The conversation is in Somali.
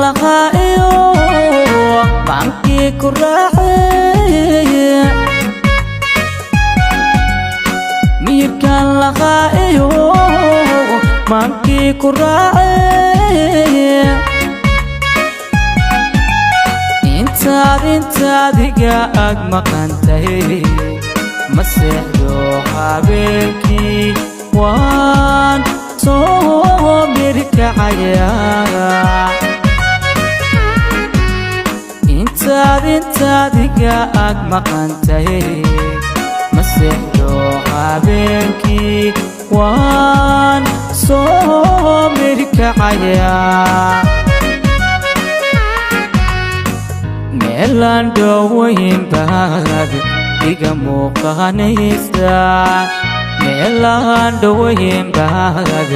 Lahaa iyo maankii ku raacay, miyirkaan lahaa iyo maankii ku raacay. Intaad iga ag maqantahay, ma seexdo habeenkii, waan soo mirkacaya. Intaad iga ag maqantahay, ma seexdo habeenkii, waan soo mirkacaya. Meelaan dhowayn baad iga muuqanaysaa, meelaan dhowayn baad